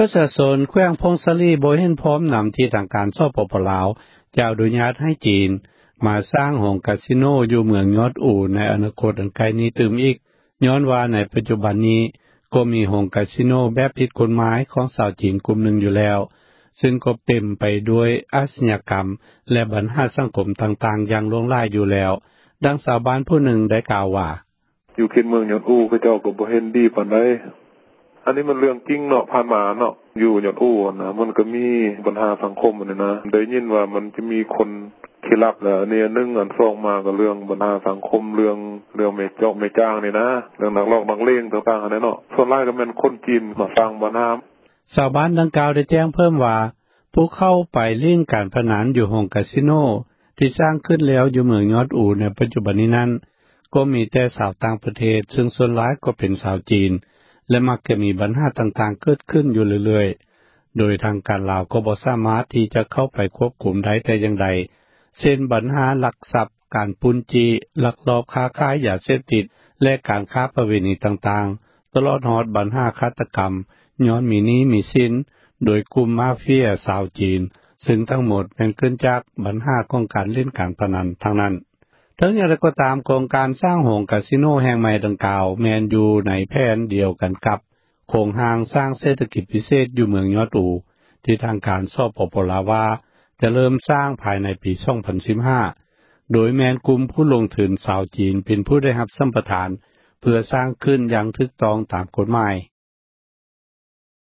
ປະຊາຊົນ ແຂວງຜົ້ງສາລີ ບໍ່ເຫັນພ້ອມນຳ ທີ່ທາງການ ສປປລາວ ຈະອະນຸຍາດ ໃຫ້ຈີນ ມາສ້າງໂຮງກາສິໂນ ຢູ່ເມືອງຍອດອູ ໃນອະນາຄົດ ອັນໃກ້ນີ້ຕື່ມອີກ ຍ້ອນວ່າ ໃນປັດຈຸບັນນີ້ ກໍມີໂຮງກາສິໂນ ແບບຜິດກົດໝາຍ ຂອງຊາວຈີນ ກຸ່ມໜຶ່ງຢູ່ແລ້ວ ຊຶ່ງກໍເຕັມໄປດ້ວຍ ອາຊຍາກັມ ແລະບັນຫາສັງຄົມ ຕ່າງໆຢ່າງຫຼວງຫຼາຍ ຢູ່ແລ້ວ. ດັ່ງຊາວບ້ານຜູ້ໜຶ່ງ ໄດ້ກ່າວວ່າ: "ຢູ່ເຂດເມືອງຍອດອູ ເຂົາເຈົ້າກໍບໍ່ເຫັນດີ ປານໃດ ອັນນີ້ມັນເລື່ອງຈິງເນາະ ຜ່ານມາເນາະ ຢູ່ຍອດອູຫັ້ນນ່າ ມັນກໍມີບັນຫາສັງຄົມ ອັນນີ້ນ່າ ໄດ້ຍິນວ່າ ມັນຈະມີຄົນຂີ້ລັກ ອັນນີ້ອັນໜຶ່ງ ອັນສອງມາ ກໍເລື່ອງບັນຫາສັງຄົມ ເລື່ອງແມ່ຈອກແມ່ຈ້າງ ນີ້ນ່າ ເລື່ອງນັກລອກນັກເລງ ຕ່າງໆຫັ້ນແຫຼະເນາະ ສ່ວນຫຼາຍກໍແມ່ນຄົນຈີນ ມາສ້າງບັນຫາ." ຊາວບ້ານດັ່ງກ່າວ ໄດ້ແຈ້ງເພີ່ມວ່າ ຜູ້ເຂົ້າໄປຫຼິ້ນການພະນັນ ຢູ່ໂຮງກາສິໂນ ທີ່ສ້າງຂຶ້ນແລ້ວ ຢູ່ເມືອງຍອດອູ ໃນປັດຈຸບັນນີ້ນັ້ນ ກໍມີແຕ່ຊາວຕ່າງປະເທດ ຊຶ່ງສ່ວນຫຼາຍ ກໍເປັນຊາວຈີນ ແລະມັກຈະມີບັນຫາຕ່າງໆ ເກີດຂຶ້ນຢູ່ເລື້ອຍໆ ໂດຍທາງການລາວ ກໍບໍ່ສາມາດ ທີ່ຈະເຂົ້າໄປຄວບຄຸມ ໄດ້ແຕ່ຢ່າງໃດ ເຊັ່ນບັນຫາລັກຊັບ ການປຸ້ນຈີ້ ລັກລອບຄ້າຂາຍ ຢາເສບຕິດ ແລະການຄ້າປະເວນີຕ່າງໆ ຕະຫຼອດຮອດບັນຫາ ຄາດຕະກຳ ຍ້ອນມີໜີ້ມີສິນ ໂດຍກຸ່ມມາເຟຍ ຊາວຈີນ ຊຶ່ງທັງໝົດ ແມ່ນເກີດຈາກບັນຫາ ຂອງການຫຼິ້ນການພະນັນ ທັງນັ້ນ. ເຖິງຢ່າງໃດກໍຕາມ ໂຄງການສ້າງໂຮງກາສິໂນ ແຫ່ງໃໝ່ດັ່ງກ່າວ ແມ່ນຢູ່ໃນແຜນດຽວກັນ ກັບໂຄງຮ່າງສ້າງເສດຖະກິດ ພິເສດ ຢູ່ເມືອງຍອດອູ ທີ່ທາງການ ສປປລາວ ວ່າຈະເລີ່ມສ້າງ ພາຍໃນປີ 2015 ໂດຍແມ່ນກຸ່ມຜູ້ລົງທຶນ ຊາວຈີນ ເປັນຜູ້ໄດ້ຮັບ ສຳປະທານ ເພື່ອສ້າງຂຶ້ນ ຢ່າງຖືກຕ້ອງຕາມກົດໝາຍ.